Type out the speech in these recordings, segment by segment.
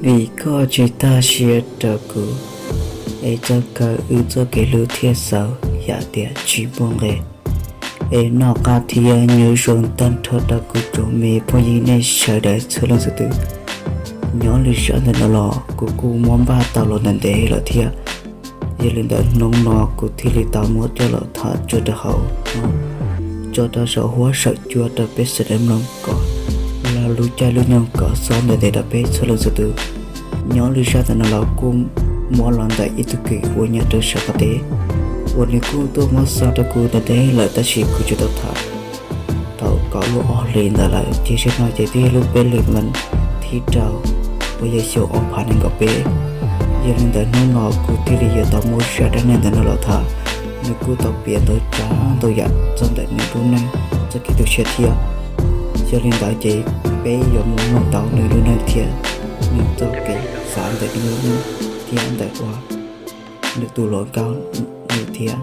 Vim koj tsis tag siab rau kuv, es txoj kev, wb txoj kev hlub thiaj xaus yam tias tsis muaj nqe. Es noj qab thiab nyob zoo tag nrho rau kuv tsoom me phooj ywg nej sawv daws txhua leej txhua tus. Nyob li zaj ntawm no los kuv kuj muab npaj tau los ntev ntev lawm thiab. Yog li ntawd hnub no kuv thiaj li tau muab coj los tham tso rau hauv, tso rau saum huab saum cua rau peb sawv daws mloog kom lub caij lub nyoog kom xob ntev ntev rau peb txhua leej txhua tus. Nyob li zaj ntawm no los kuj muab los ntawm ib tug kwv uas nyob rau sab qaum teb uas nws kuj tuaj muab xa rau kuv ntev ntev lawm tab sis kuv tsis tau tham tau kaum lub ob hlis ntawd lawm, ces zaum no ces twb yog lub peb hlis mas thib rau uas yog xyoo ob phav nees nkaum peb. Yog li ntawd hnub no kuv thiaj li yuav tau muab zaj dab neeg ntawm no los tham. Nws kuj tau piav ntau tsav ntau yam txog ntawm nws lub neej txoj kev tu siab thiab. Yog li ntawd ces peb yuav mus mloog tau nws lub neej thiab nws txoj kev xav ntawm nws lub neej thiab ntawm uas nws tus hluas nkauj nws thiab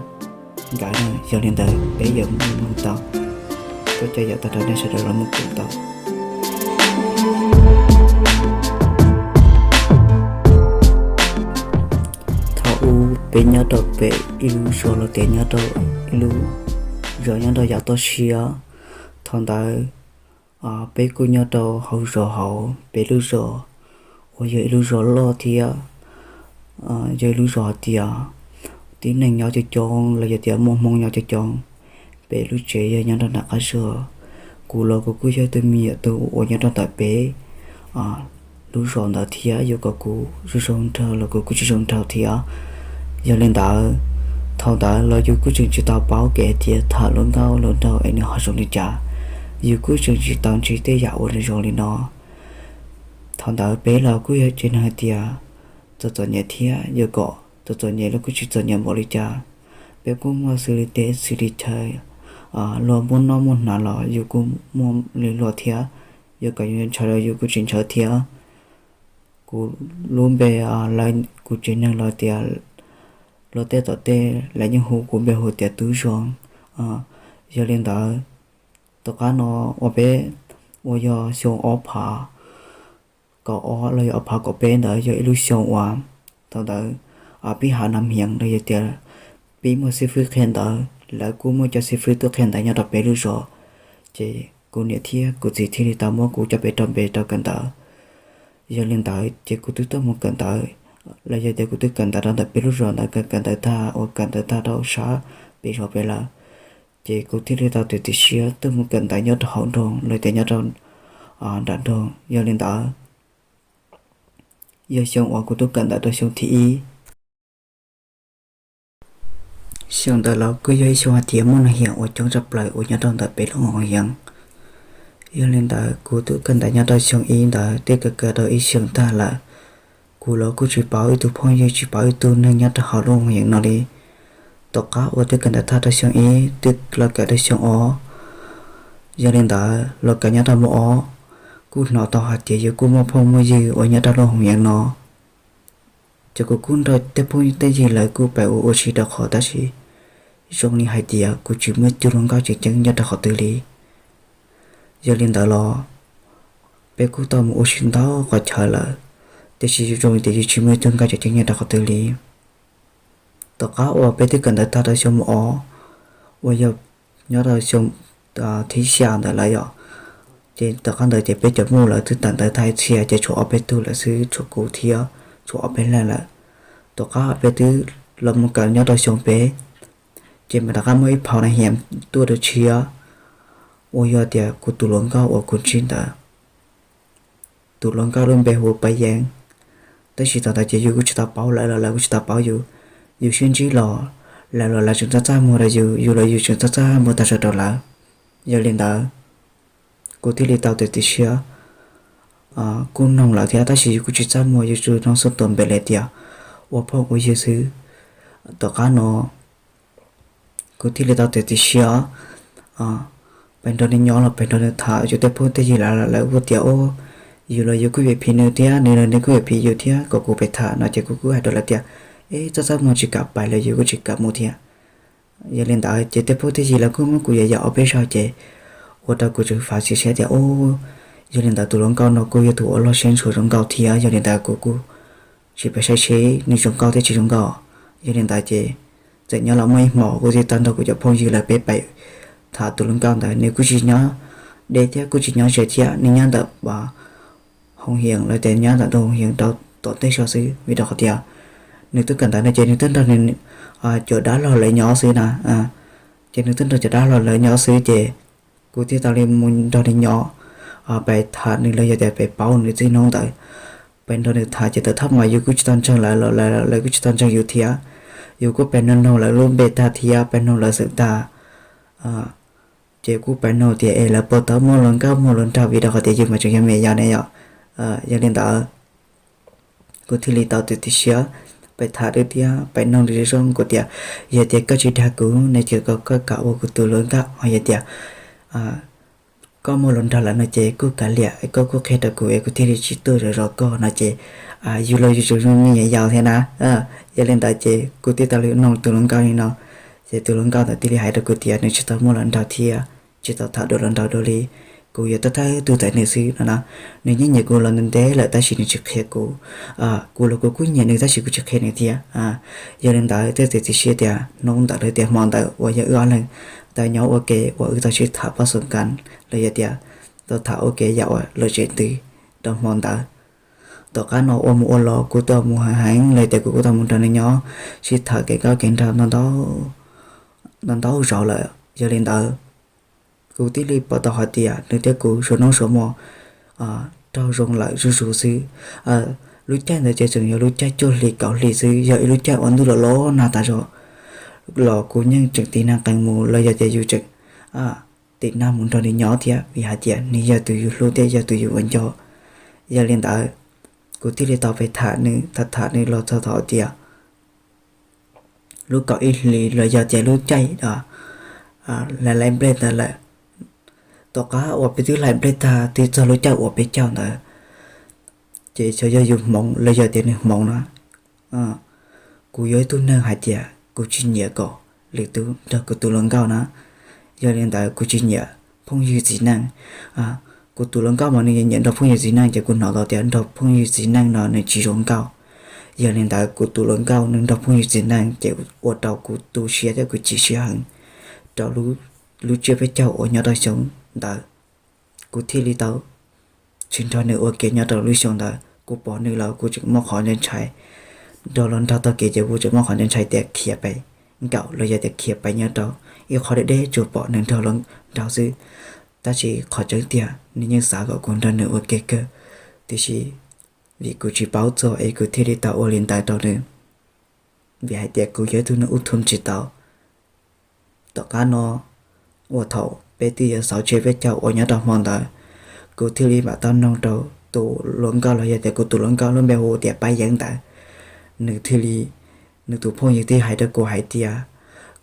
nkawd na. Yog li ntawd peb yuav mus mloog tau, koj cov yam tag nrho nej sawv daws los mus koom tau. Thaum ub peb nyob rau pem ib lub zos los tias nyob rau ib lub zos nyob rau yav toj siab. Thaum ntawd peb kuj nyob rau hauv zos hauv peb lub zos uas yog ib lub zos loj thiab yog ib lub zos hais tias tib neeg nyob coob coob los yog tias muaj Hmoob nyob coob coob. Peb lub tsev yog nyob rau nram qab zos. Kuv los kuv kuj yog tus me nyuam tub uas nyob rau ntawm peb lub zos ntawd thiab yuav kom kuv zoo zoo nraug los kuv kuj tsis zoo nraug thiab. Yog li ntawd, thaum ntawd los yus kuj tseem tsis tau paub kev hais tias tham hluas nkauj hluas nraug es nws ho zoo li cas. Yus kuj tseem tsis tau ntsib tej yam uas nws zoo li no. Thaum ntawd peb los kuj yog tsev neeg hais tias txom txom nyem thiab yuav kom txom txom nyem los kuj tsis txom nyem npaum li cas. Peb kuj muaj xws li teb xws li chaw, luag muaj noj muaj hnav los yus kuj muaj li luag thiab, yuav kom yus ntshaw los yus kuj tsis ntshaw thiab. Kuv lub npe, lawv kuv tsev neeg los tias luag tej tom tej lawv yeej hu kuv npe hu tias Tub Zoo. Yog li ntawd, tom qab no uas peb, uas yog xyoo ob phav kaum ob los yog ob phav kaum peb ntawd yog ib lub xyoo uas thaum ntawd pib hav nas hmiev los yog tias pib muaj xib fwb qhia ntawv, lawv kuj muaj cov xib fwb tuaj qhia ntawv nyob rau peb lub zos, ces kuv niam thiab kuv txiv thiaj li tau muab kuv coj pem rau npe rau kawm ntawv. Yog li ntawd ces kuv twb tuaj mus kawm ntawv, los yog tias kuv twb kawm ntawv rau ntawm peb lub zos ntawd, kawm kawm ntawv tag, uas kawm ntawv tag rau sab pem zos pem lawm, ces kuv thiaj li tau tias txiav txim siab tuaj mus kawm ntawv nyob rau hauv nroog los tias nyob rau nram nroog. Yog li ntawd, yog xyoo uas kuv tuaj kawm ntawv rau xyoo thib ib. Xyoo ntawd los kuj yog ib xyoo hais tias muaj nas hmiev uas coob tshaj plaws uas nyob rau ntawm peb lub hoos yees. Yog li ntawd kuv twb kawm ntawv nyob rau xyoo ib ntawd twb kawm kawm rau ib xyoo tag lawm, kuv los kuj tsis paub ib tug phooj ywg tsis paub ib tug neeg nyob rau hauv lub hoos yees no li. Tom qab uas twb kawm ntawv tag rau xyoo ib twb los kawm rau xyoo ob, yog li ntawd los kawm nyob rau mos ob, kuj hnov tau hais tias yus kuj muaj phooj muaj ywg uas nyob rau lub hoos yees no. Ces kuv kuj nrog tej phooj tej ywg lawv kuj pab ua ua si rau qhov tab sis zoo li hais tias kuv tsis muaj ib tug hluas nkauj tseem ceeb nyob rau qhov twg li. Yog li ntawd los peb kuj tau mus ua si ntau qhov chaw lawm, tiam sis zoo li tias yus tsis muaj ib tug nkauj tseem ceeb nyob rau qhov twg li. Tom qab uas peb twb kawm ntawv tag rau xyoo mos ob, uas yog nyob rau xyoo thib xya ntawd lawm yom, ces tom qab ntawd ces peb cov muj lawv twb tawm ntawv tag ib txhia ces tshuav ob peb tug lawm xwb, tshuav kuv thiab tshuav ob peb leeg lawm. Tom qab peb twb los mus kawm nyob rau xyoo peb, ces mas rov qab muaj ib phau nas hmiev tuaj rau tshiab, uas yog tias kuv tus hluas nkauj uas kuv ntsib ntawd, tus hluas nkauj lub npe hu ua Paj Yeeb. Tab sis thaum ntawd ces yus kuj tsis tau paub lawv los lawv kuj tsis tau paub yus. Yus sib ntsib los lawv los lawv tseem txaj txaj muag rau yus, yus los yus tseem txaj txaj muag tag zog rau lawv. Yog li ntawd, kuv thiaj li tau tias txiav txim siab kuj noog lawv thiab tab sis yus kuj tsis txaj muag, yus tsuas noog xub tuam npe li tias ua phooj ua ywg xwb. Tom qab no kuv thiaj li tau tias txiav txim siab pem nrog nws nyob los pem nrog nws tham, yus tej phooj tej ywg lawv lawv kuj tias o, yus los yus kuj yuav phim nws thiab nws los nws kuj yuav phim yus thiab kom kuv pem tham no ces kuv kuj hais rau lawv tias eb, txaj txaj muag tsis kam pais los yus kuj tsis kam mus thiab. Yog li ntawd ces tej phooj tej ywg lawv kuj muab kuv yam yam ob peb zaug ces ua rau kuv tseem fav xim siab tias o, Yog li ntawd tus hluas nkauj no kuj yog tus uas loj siab ntshua zoo nkauj thiab, yog li ntawd kuv kuj tsis pom saib seb nws zoo nkauj thiab tsis zoo nkauj. Yog li ntawd ces txawm nyob los muaj ib hmos kuv thiaj tau nrog kuv cov phooj ywg lawv peb pais tham tus hluas nkauj ntawd. Nws kuj tsis nyob deb thiab kuj tsis nyob ze thiab, nws nyob ntawm hoo hias lawv tias nyob ntawm ntu hoo hias rau tom ntej so xwb, vim rau qhov tias nws twb kawm ntawv no ces nws twb nrog nws cov dab laug lawv nyob xwb na. Ces nws twb nrog cov dab laug lawv nyob xwb ces kuv thiaj tau li mus nrog nws nyob, pais tham nws los yog tias pais paub nws txij hnub ntawd. Pais nrog nws tham ces tawm thaj mas yus kuj tsis tau ntseeg lawv los lawv kuj tsis tau ntseeg yus thiab. Yus kuj pais nug nug lawv lub npe tag thiab pais nug lawv xeem tag, ces kuj pais nug tias es lawv puas tau muaj hluas nkauj muaj hluas nraug, vim rau qhov tias yus mas tseem yog me nyuam yaus ne yom. Yog li ntawd kuv thiaj li tau tiam sim siab pais tham nws thiab pais nug nws zoo zoo, kuv tias yog tias koj tsis dag kuv no ces koj kam ua kuv tus hluas nkauj, ho yog tias koj muaj hluas nraug lawm no ces kuj kav liam, koj kuj qhia rau kuv es kuv thiaj li tsis tuaj zov zov koj no ces yus los yus tseem zoo me nyuam yaus thiab na. Yog li ntawd ces kuv thiaj tau li nug tus hluas nkauj li no, ces tus hluas nkauj ntawd thiaj li hais rau kuv tias nws tsis tau muaj hluas nraug thiab tsis tau tham dua hluas nraug dua li, kuv yuav thawj thawj tug txais nws xwb no na. Nws yeej nyiam kuv los ntev ntev lawm tab sis nws tsis qhia kuv. Kuv los kuv kuj nyiam nws tab sis kuv tsis qhia nws thiab. Yog li ntawd thiaj txiav txim siab tias hnub ntawd los tias hmo ntawd uas yog wb ob leeg tau nyob ua ke uas wb tau sib tham pab xoo kas los yog tias tau tham ua ke yam uas lom zem ntws rau hmo ntawd. Tom qab no ua mus ua los kuv tau mus heev heev los tias kuv kuj tau mus nrog nws nyob sib tham kev nkauj kev nraug ntau ntau zaus lawm. Yog li ntawd kuv thiaj li pom tau hais tias nws thiab kuv suav hnub suav hmo raug zoo lawm zuj zus xwb. Lub caij ntawd ces tseem yog lub caij cuaj hli kaum hli xwb, yog ib lub caij uas ntuj los los nag tas zog los kuv yeej tseem tiv nag qees mus los yog tias yus tseem tiv nag mus nrog nws nyob thiab, vim hais tias nws yog tus yus hlub thiab yog tus yus uas nco. Yog li ntawd kuv thiaj li tau pais tham nws, tham tham nws los txog thaum tias lub kaum ib hlis los yog tias lub caij hlais hlais nplej ntawd lawm. Tom qab uas peb twb hlais nplej tag twb txog lub caij uas peb caug ntawd, ces xyov yog yus hmoov los yog tias nws hmoov na, kuv yog ib tug neeg hais tias kuv tsis nyiam kom lwm tus nrog kuv tus hluas nkauj na. Yog li ntawd kuv tsis nyiam phooj ywg txiv neej. Kuv tus hluas nkauj mas nws nyiam nrog phooj ywg txiv neej ces kuv hnov tau tias nrog phooj ywg txiv neej no nws tsis zoo nkauj. Yog li ntawd kuv tus hluas nkauj nws nrog phooj ywg txiv neej ces ua rau kuv tu siab thiab kuv chim siab heev rau lub tsiab peb caug uas nyob rau xyoo ntawd. Kuv thiaj li tau tsis nrog nws ua ke nyob rau lub xyoo ntawd. Kuv pom nws los kuv tseem muaj qhov ntshai ntshai, nrog los nrog tag kev ces kuv tseem muaj qhov ntshai ntshai tias khiav pais nkaum los yog tias khiav pais nyob rau ib qhov deb deb tsuas pom nws nrog los nraug xwb. Tab sis qhov tseeb tiag nws yeej xav kom kuv nrog nws ua ke kawg, tiam sis vim kuv tsis paub txog es kuv thiaj li tau ua li ntawd rau nws, vim hais tias kuv yog ib tug neeg ub thum tsis tau. Tom qab no uas thaum peb twb yuav xauv tsiab peb caug uas nyob rau hmo ntawd, kuv thiaj li mam tau noog rau tus hluas nkauj los yog tias kuv tus hluas nkauj lub npe hu tias Paj Yeeb ntawd. Nws thiaj li, nws tus phooj ywg thiaj hais rau kuv hais tias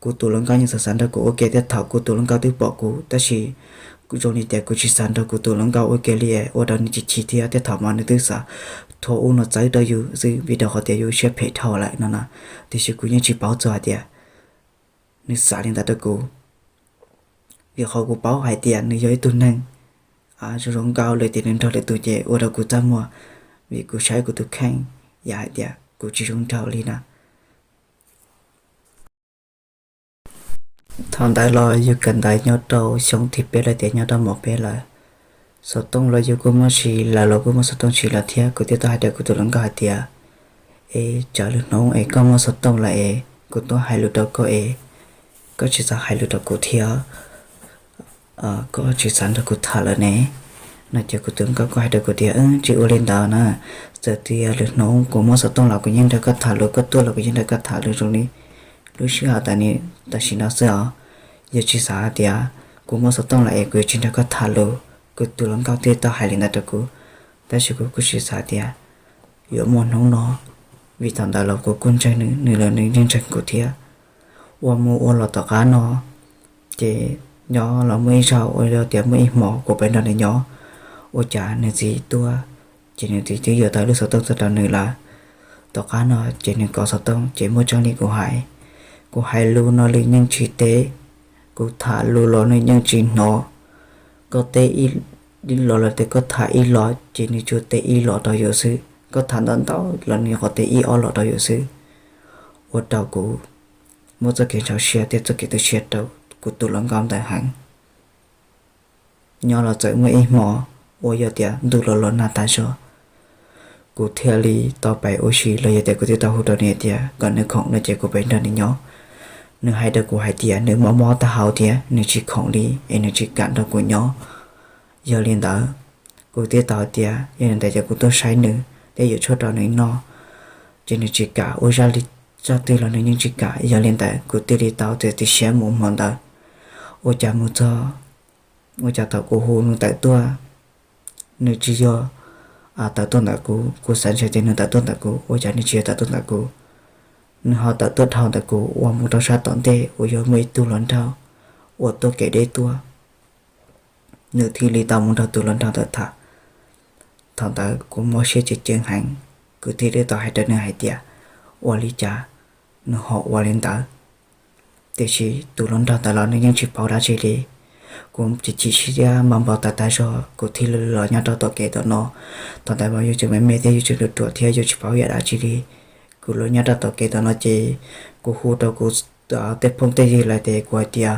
kuv tus hluas nkauj yeej xav xav nrog kuv ua ke thiab thaum kuv tus hluas nkauj twb pom kuv, tab sis kuv zoo li tias kuv tsis xav nrog kuv tus hluas nkauj ua ke li ua rau nws chim chim thiab, thiab thaum mas nws twb xav thua ub no txawb rau yus xwb vim rau qhov tias yus siab phem dhau lawm no na. Tiam sis kuv yeej tsis paub txog hais tias nws xav li ntawd rau kuv, vim qhov kuv paub hais tias nws yog ib tug neeg zoo zoo nkauj lawm tias nws nrog lwm tus ces ua rau kuv txaj muag, vim kuv saib kuv tus kheej yam hais tias kuv tsis zoo nraug li na. Thaum ntawd los yus kawm ntawv nyob rau xyoo thib peb lawm tias nyob rau mos peb lawm. Xov tooj los yus kuj muaj siv, lawv los kuj muaj xov tooj siv lawm thiab. Kuv thiaj tau hais rau kuv tus hluas nkauj hais tias, es tsam lwm hnub es koj muaj xov tooj lawm es kuv tuaj hais lus rau koj es koj tsis xav hais lus rau kuv thiab, koj tsis xav nrog kuv tham lawm ne? No ces kuv tus hluas nkauj kuj hais rau kuv tias, tsis ua li ntawd na, txawm tias lwm hnub kuv muaj xov tooj los kuv yeej nrog koj tham lus, koj tuaj los kuv yeej nrog koj tham lus zoo li lub sij hawm tam sim no xwb os. Yog tsis xav hais tias kuv muaj xov tooj lawm es kuv yuav tsis nrog koj tham lus. Kuv tus hluas nkauj thiaj tau hais li ntawd rau kuv, tab sis kuv kuj tsis xav tias yuav muaj hnub no, vim thaum ntawd los kuv kuj ntseeg nws, nws los nws yeej ntseeg kuv thiab. Ua mus ua los tom qab no ces nyob los muaj ib zaug uas yog tias muaj ib hmo kuv pais nrog nws nyob, ua cas nws txiv tuaj, ces nws txiv twb yuav tau lub xov tooj tuaj rau nws lawm. Tom qab no ces nws kov xov tooj ces muaj tseeb li kuv hais, kuv hais lus no nws yeej tsis teb, kuv tham lus los nws yeej tsis hnov. Koj teb ib los lawm tias koj tham ib los ces nws tsuas teb ib los rau yus xwb, koj tham ntau ntau los nws qhov teb ib ob los rau yus xwb. Ua rau kuv muaj txoj kev ntxhov siab thiab txoj kev tu siab rau kuv tus hluas nkauj ntawd heev. Nyob los txawm muaj ib hmo uas yog tias ntuj los los nag tag zog, kuv thiaj li tau pais ua si los yog tias kuv twb tau hu rau nws tias kom nws khoom no ces kuv pais nrog nws nyob. Nws hais rau kuv hais tias nws mob mob taub hau thiab nws tsis khoom li es nws tsis kam nrog kuv nyob. Yog li ntawd, kuv thiaj tau hais tias yog li ntawd ces kuv tuaj saib nws thiab yuav tshuaj rau nws noj, ces nws tsis kam ua zaj li, zaj twg los nws yeej tsis kam. Yog li ntawd kuv thiaj li tau txiav txim siab mus hmo ntawd. Ua cas mus txog, ua cas thaum kuv hu nws tawm tuaj, nws tsis yog tawm tuaj ntawm kuv, kuv xav ntshe tias nws tawm tuaj ntawm kuv, ua cas nws tsis yog tawm tuaj ntawm kuv. Nws ho tawm tuaj dhau ntawm kuv uas mus rau sab tom ntej uas yog muaj ib tug hluas nraug uas tuaj kev deb tuaj. Nws thiaj li tau mus nrog tus hluas nraug ntawd tham. Thaum ntawd kuv mob siab ceev ceev heev, kuv thiaj li tau hais rau nws hais tias ua li cas nws ho ua li ntawd. Tiam sis tus hluas nraug ntawd los nws yeej tsis paub dab tsi li. Kuv chim chim siab thiab npau npau taws tag zog, kuv thiaj li los nyob rau tom kev tom no. Thaum ntawd mas yuav tseem me me thiab yuav tseem ruam ruam thiab yuav tsis paub yam dab tsi li. Kuv los nyob rau tom kev tom no ces kuv hu rau kuv tej phooj tej ywg lawv ces kuv hais tias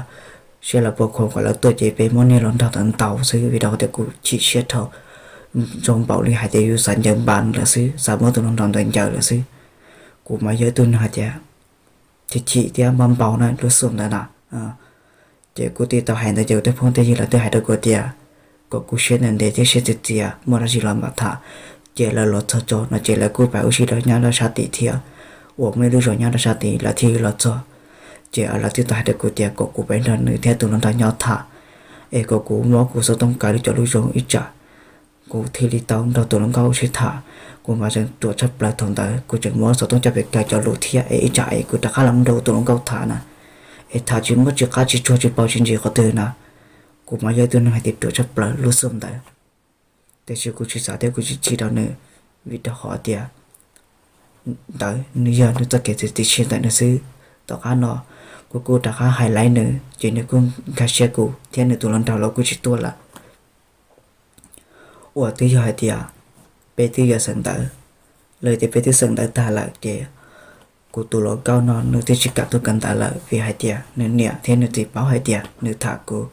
seb lawv puas khoom kom lawv tuaj ces peb muab niag hluas nraug ntawd ntaus xwb, vim rau tias kuv chim siab dhau, zoo npaum li hais tias yus xav ncaws npas lawm xwb, xav muab tus hluas nraug ntawd ncaws lawm xwb. Kuv mas yog ib tug neeg hais tias chim chim thiab npau npau na lub xu ntawd na. Ces kuv thiaj tau hais ntawd ces kuv tej phooj tej ywg lawv thiaj hais rau kuv tias kom kuv siab ntev ntev thiab siab txias txias, muaj dab tsi los mam tham. Ces lawv los txog tso no ces lawv kuj pab ua si rau nyob rau sab tid thiab, uas muaj ib lub zos nyob rau sab tid lawv thiaj los txog. Ces lawv thiaj tau hais rau kuv tias kom kuv pab nrog nws thiab tus hluas nraug nyob tham, es kom kuv muab kuv xov tooj kaw li cov lus zoo ib tsam kuv thiaj li tau nrog tus hluas nkauj sib tham. Kuv mas tseem ruam tshaj plaws thaum ntawd, kuv tseem muab xov tooj coj pem kaw cov lus thiab es ib tsam es kuv rov qab los nrog tus hluas nkauj tham na, es tham tsis muaj tsis qab tsis tsuag tsis paub tsis ntsis qhov twg na. Kuv mas yog ib tug neeg hais tias ruam tshaj plaws lub xu ntawd, tiam sis kuv tsis xav thiab kuv tsis chim rau nws, vim rau qhov tias ntawd nws yog nws txoj kev txiav txim siab ntawm nws xwb. Tom qab no kuv kuj rov qab hais laib nws ces nws kuj nkag siab kuv thiab nws tus hluas nraug los kuj tsis tuaj lawm. Uas twb yog hais tias peb twb yuav xeem ntawv, los tias peb twb xeem ntawv tag lawm ces kuv tus hluas nkauj no nws thiaj tsis kam tuaj kawm ntawv lawm, vim hais tias nws niam thiab nws txiv paub hais tias nws tham kuv.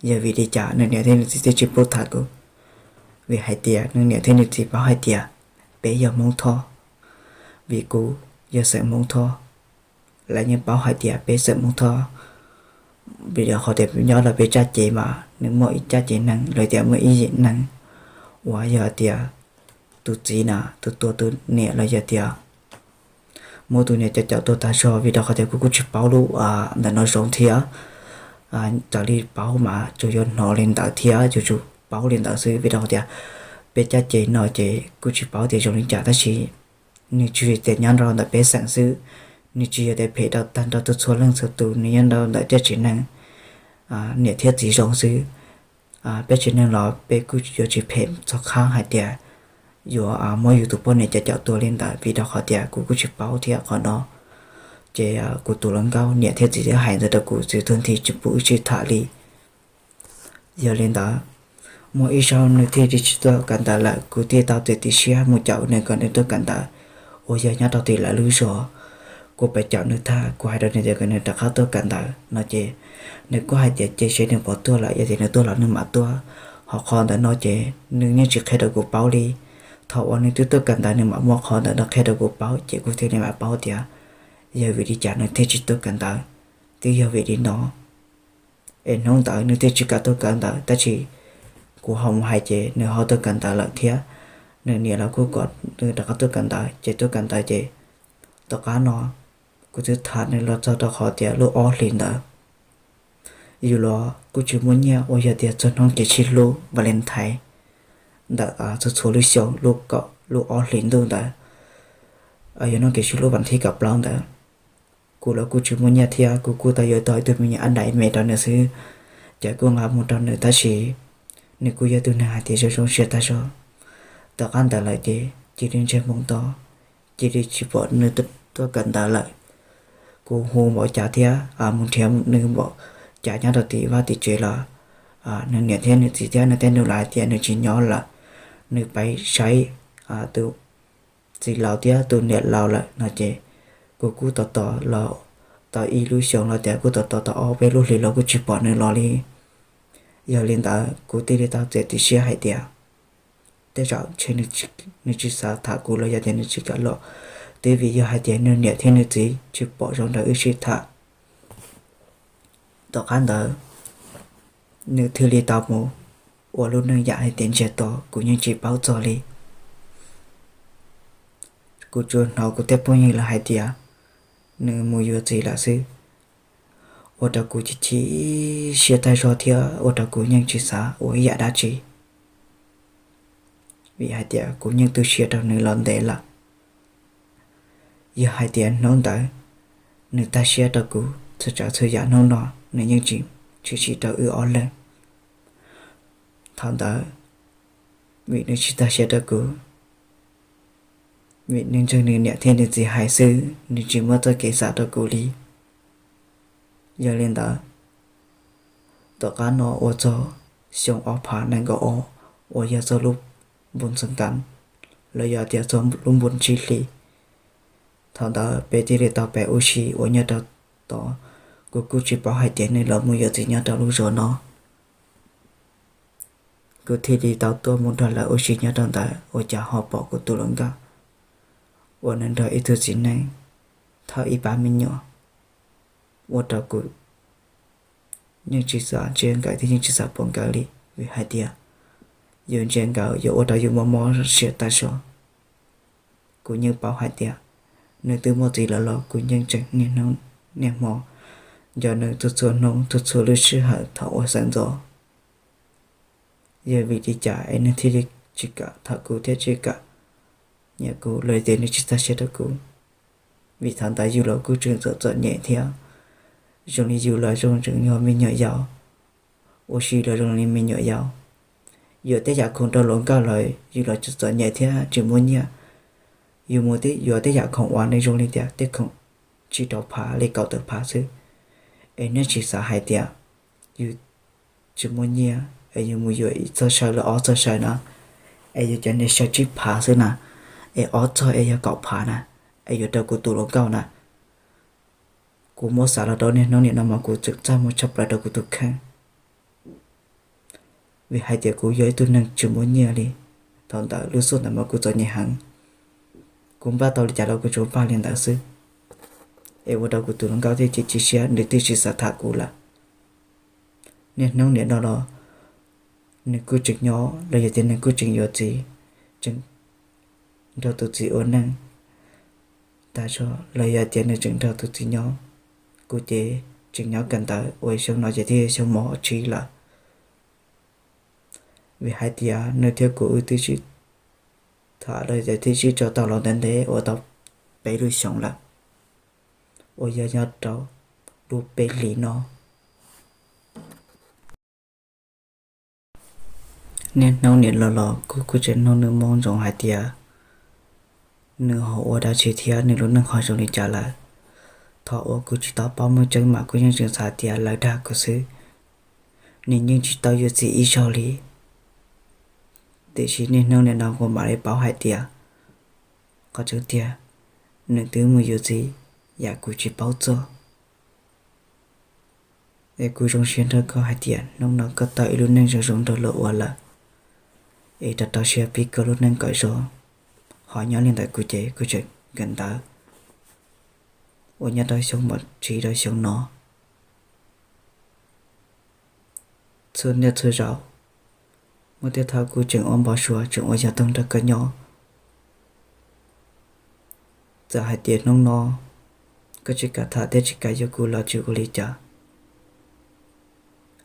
Yog vim li cas nws niam thiab nws txiv thiaj tsis pub tham kuv? Vim hais tias nws niam thiab nws txiv paub hais tias peb yog Hmoob Thoj, vim kuv yog xeem Hmoob Thoj. Lawv yeej paub hais tias peb xeem Hmoob Thoj, vim qhov tias nyob rau peb txoj kev mas nws muaj ib txoj kev neeg los tias muaj ib yim neeg uas yog tias tus txiv na tus tua tus niam los yog tias muab tus niam coj caum tua tag zog, vim rau qhov tias kuv kuj tsis paub lub ntawm no zoo thiab. Raws li paub mas tsuas yuav hnov li ntawd thiab yuav tsum paub li ntawd xwb, vim rau qhov tias peb txoj kev no ces kuj tsis paub tias zoo li cas, tab sis nws tsuas yog tias nyob rau ntawm peb xeem xwb, nws tsis yog tias phem rau tag nrho txhua leej txhua tus, nws nyob rau ntawm peb tsev neeg niam thiab txiv zoo xwb. Peb tsev neeg los peb kuj yuav tsis phem txog qhov hais tias yuav muab yus tus poj niam coj caum tua li ntawd, vim rau qhov tias kuv kuj tsis paub thiab qhov no. Ces kuv tus hluas nkauj niam thiab txiv twb hais ntawd rau kuv xwb, tag nrho tsis pub wb sib tham li. Yog li ntawd, muaj ib zaug nws thiaj li tsis tuaj kawm ntawv lawm, kuv thiaj tau txiav txim siab mus caum nws kom nws tuaj kawm ntawv. Uas yog nyob rau tim lawv lub zos, kuv pab caum nws tag, kuv hais rau nws tias kom nws rov qab tuaj kawm ntawv no ces nws kuj hais tias cia seb nws puas tuaj lawm, yog tias nws tuaj los nws mam tuaj. Ho qhov ntawm no ces nws yeej tsis qhia rau kuv paub li. Thaum uas nws twb tuaj kawm ntawv nws mam muab qhov ntawm no qhia rau kuv paub, ces kuv thiaj li mam paub tias yog vim li cas nws thiaj tsis tuaj kawm ntawv. Twb yog vim li no es hnub ntawd nws thiaj tsis kam tuaj kawm ntawv, tab sis kuv ho mus hais ces nws ho tuaj kawm ntawv lawm thiab. Nws niam los kuj kom nws rov qab tuaj kawm ntawv, ces tuaj kawm ntawv ces tom qab no kuv twb tham nws los txog rau qhov tias lub ob hlis ntawd yus los kuj tsis muaj nyiaj, uas yog tias txhua hnub ces sib hlub Valentine ntawm txhua txhua lub xyoo lub kaum lub ob hlis ntuj ntawd, yog hnub kev sib hlub vas thib kaum plaub ntawd. Kuv los kuj tsis muaj nyiaj thiab, kuv kuj tau yuav tau ib tug me nyuam ab dais me rau nws xwb, ces kuj nqa mus rau nws, tab sis nws kuj yog tus neeg hais tias zoo zoo siab tag zog. Tom qab ntawd lawm ces cia li ntsej muag to, cia li tsis pom nws tuaj kawm ntawv lawm. Kuv hu npaum cas thiab mus nrhiav nws npaum cas nyob rau tim vaj tim tsev los nws niam thiab nws txiv thiab nws tej nus lawv hais tias nws tsis nyob lawm, nws pib saib tus txiv laus thiab tus niam laus lawm no ces kuv kuj tos tos los tau ib lub xyoo los tias kuj tos tos tau ob peb lub hlis los kuj tsis pom nws los li. Yog li ntawd kuv thiaj li tau txiav txim siab hais tias tej zaum ntshe nws tsis xav tham kuv los yog tias nws tsis kam los, twb vim yog hais tias nws niam thiab nws txiv tsis pom zoo rau wb sib tham. Tom qab ntawd nws thiaj li tau mus ua lub neej yam hais tias ntsiag to kuv yeej tsis paub txog li. Kuv tsuas hnov kuv tej phooj ywg lawv hais tias nws mus yuav txiv lawm xwb, ua rau kuv chim chim siab tag zog thiab ua rau kuv yeej tsis xav ua ib yam dab tsi, vim hais tias kuv yeej tu siab rau nws los ntev lawm. Yog hais tias hnub ntawd nws tag siab rau kuv txhua tsav txhua yam, hnub no nws yeej tsis tshwm sim rau wb ob leeg. Thaum ntawd vim nws tsis tag siab rau kuv, vim nws ntseeg nws niam thiab nws txiv hais xwb, nws tsis muaj txoj kev xav rau kuv li. Yog li ntawd, tom qab no ua txog xyoo ob phav nees nkaum ob uas yog txog lub npun xeem kav los yog tias txog lub npun tsib hlis, thaum ntawd peb thiaj li tau pib ua si uas nyob rau tod. Kuv kuj tsis paub hais tias nws los mus yuav txiv nyob rau lub zos no. Kuv thiaj li tau tuaj mus nrog lawv ua si nyob rau ntawd ua cas ho pom kuv tus hluas nkauj uas nws nrog ib tug txiv neej thauj ib pab me nyuam, ua rau kuv yeej tsis xav ntsia nkawd thiab yeej tsis xav pom nkawd li, vim hais tias yus ntsia nkawd yuav ua rau yus mob mob siab tag zog. Kuv yeej paub hais tias nws twb muaj txiv lawm los kuv yeej tseem niaj hnub niaj hmo nco nws txhua txhua hnub txhua txhua lub sij hawm thaum ua sawv ntxov. Yog vim li cas es nws thiaj li tsis kam tham kuv thiab tsis kam nyiam kuv los tias nws tsis tag siab rau kuv? Vim thaum ntawd yus los kuj tseem txom txom nyem thiab, zoo li yus los zoo tseem yog me nyuam yaus, ua si los zoo li me nyuam yaus. Yuav tej yam khoom rau hluas nkauj los yus los txom txom nyem thiab tsis muaj nyiaj. Yus mus yuav tej yam khoom uas nws zoo li tias tej khoom tsib rau phav li kaum tawm phav xwb, es nws tsis xav hais tias yus tsis muaj nyiaj es yus mus yuav ib txoj saw los ob txoj saw na, es yus cov niag saw tsib phav xwb na, es ob txoj es yog kaum phav na, es yuav rau kuv tus hluas nkauj na. Kuv muab xav los rau niaj hnub nim no mas kuv tseem txaj muag tshaj plaws rau kuv tus kheej, vim hais tias kuv yog ib tug neeg tsis muaj nyiaj li. Thaum ntawd lub xub ntawd mas kuv txom nyem heev, kuv npaj tau li cas los kuv tsuas npaj li ntawd xwb, es ua rau kuv tus hluas nkauj thiaj chim chim siab, nws thiaj tsis xav tham kuv lawm. Niaj hnub nim no los nws kuj tseem nyob los yog tias nws kuj tseem yuav txiv, tseem nrog tus txiv ua neej tag zog los yog tias nws tseem nrog tus txiv nyob. Kuv ces tseem nyob kawm ntawv uas xyoo no ces thiaj xyoo mos tsib lawm, vim hais tias nws thiab kuv wb twb sib tham los yog tias thiaj sib tso tau los ntev ntev ua tau peb lub xyoos lawm, uas yog nyob rau lub peb hlis no. Niaj hnub nim no los kuv kuj tseem nug nws moo ntsoov hais tias nws ho ua dab tsi thiab nws lub neej ho zoo li cas lawm. Thaum uas kuv tsis tau paub meej tseeb mas kuv yeej tseem xav tias lawv dag kuv xwb, nws yeej tsis tau yuav txiv ib zaug li. Tiam sis niaj hnub nim no kuv mam li paub hais tias qhov tseeb tiag nws twb mus yuav txiv, yam kuv tsis paub txog. Es kuv zoo siab nrog koj hais tias hnub no koj tau ib lub neej zoo zoo nrog luag ua lawm, es rau rau siab pib koj lub neej kom zoo. Ho nyob li ntawd kuv ces kuv tseem kawm ntawv uas nyob rau xyoo mos tsib rau xyoo no, txhua niaj txhua zaus muaj tej thaum kuv tseem ua npau suav tseem ua yog toog nrog koj nyob. Txawm hais tias hnub no koj tsis kam tham thiab tsis kam yuav kuv los tsis ua li cas,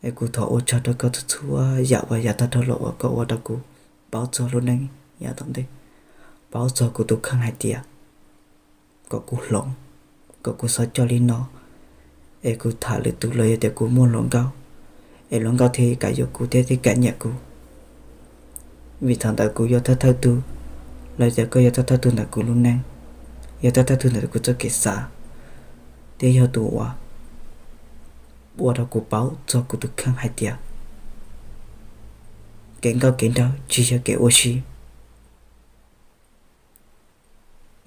es kuv thov ua tsaug rau koj txhua txhua yam uas yav tag dhau los uas koj ua rau kuv paub txog lub neej yav tom ntej, paub txog kuv tus kheej hais tias kom kuv hloov, kom kuv txhob coj li no, es kuv tham lwm tus los yog tias kuv muaj hluas nkauj, es hluas nkauj thiaj kam yuav kuv thiab thiaj kam nyiam kuv. Vim thaum ntawd kuv yog thawj thawj tug, los yog tias koj yog thawj thawj tug ntawm kuv lub neej, yog thawj thawj tug ntawm kuv txoj kev xav, thiab yog tus uas ua rau kuv paub txog kuv tus kheej hais tias kev nkauj kev nraug tsis yog kev ua si.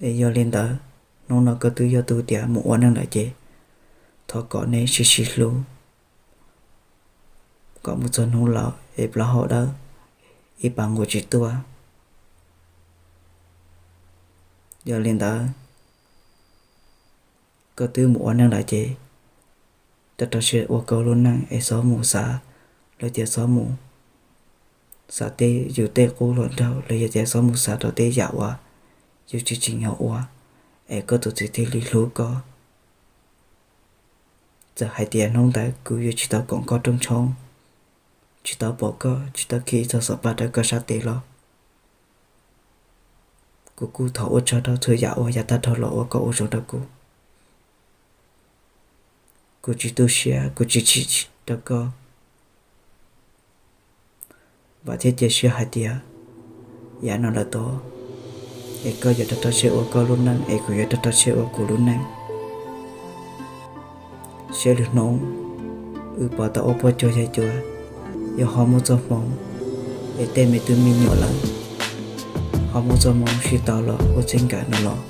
Es yog li ntawd, hnub no koj twb yog tus tias mus ua neej lawm ces thov kom neb sib sib hlub kom mus txog hnub laus es plaub hau dawb, ib pas nqus tsis tuaj. Yog li ntawd, koj twb mus ua neej lawm ces rau rau siab ua koj lub neej es txhob mus xav, lawv tias txhob mus xav tej yus tej qub hluas nraug, los yog tias txhob mus xav rau tej yam uas yus tsis tsim nyog ua, es koj tus txiv thiaj li hlub koj. Txawm hais tias hnub ntawd kuv yuav tsis tau koom koj rooj tshoob, tsis tau pom koj, tsis tau khi txog xov paj rau koj sab tes los, kuv kuj thov ua tsaug rau txhua yam uas yav tag dhau los uas koj ua zoo rau kuv. Kuv tsis tu siab, kuv tsis chim rau koj. Vam thiab cia siab hais tias yav no lawm tod, es koj yuav rau rau siab ua koj lub neej, es kuv yuav rau rau siab ua kuv lub neej. Seb lwm hnub wb puas tau ua poj cuag yawg cuas, yog ho muaj txoj hmoo es tej me tub me nyuam lawm, ho muaj txoj hmoo sib tau los ua txij nkawm no los,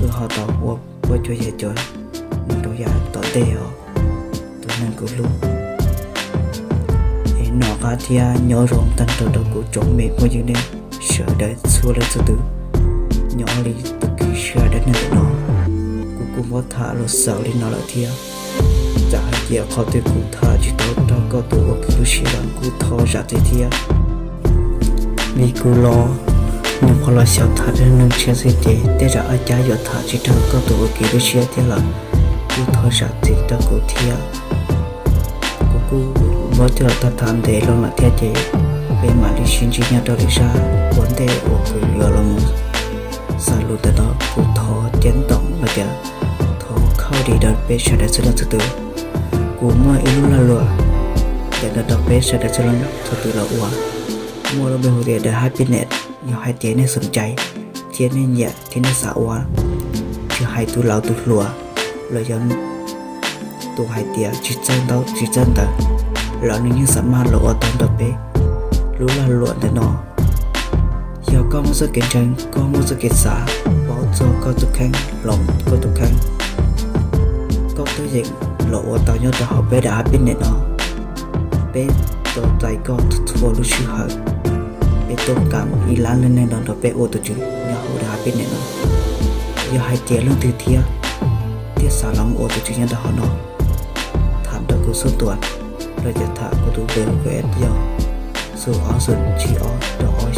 wb ho tau ua poj cuag yawg cuas mus rau yav tom ntej os, tus neeg kuv hlub. Es nom qab thiab nyob zoo tag nrho rau kuv tsoom me phooj ywg nej sawv daws txhua leej txhua tus nyob li tus kis sawv daws neeg ntawm no. Kuv kuj muab tham los xaus li no lawm thiab. Txawm hais tias qhov twg kuv tham tsis tau raug koj tus ua kis lub siab los kuj thov zam txim thiab. Vim kuv los nyuam qhuav los xyaum tham rau neeg tshiab xwb ces tej zaum ab cab yuav tham tsis raug koj tus ua kis lub siab thiab los kuj thov zam txim rau kuv thiab. Kuv kuj muab coj los tham tham ntev loo lawm thiab ces peb mam li sib ntsib nyob rau lwm zaj ua ntej uas kuv yuav los mus xaus lus ntawm no. Kuv thov ceeb toom los tias thov khauj dim rau peb sawv daws txhua leej txhua tus. Kuv muaj ib lub lag luam ntawm no rau peb sawv daws txhua leej txhua tus los ua, muaj lub npe hu tias The Happiness. Yog hais tias nej xoom cai thiab nej nyiam thiab nej xav ua, tsis hais tus laus tus hluas los yog tus hais tias tsis txawj ntaub tsis txawj ntawv los nws yeej xav maj los ua tau nrog peb lub lag luam ntawm no. Yog koj muaj txoj kev ntseeg, koj muaj txoj kev xav, paub txog koj tus kheej, hloov koj tus kheej, koj twb yeej los ua tau nyob rau hauv peb The Happiness no. Peb tuaj txais koj txhua lub sij hawm. Peb tuaj kam ib lab leej neeg los nrog peb ua tus tswv nyob hauv The Happiness no. Yog hais tias leej twg thiab thiaj xav los mus ua tus tswv nyob rau hauv no, tham nrog kuv xub ntuas los yog tham kuv tus WhatsApp yog xoom ob xoom tsib ob rau ob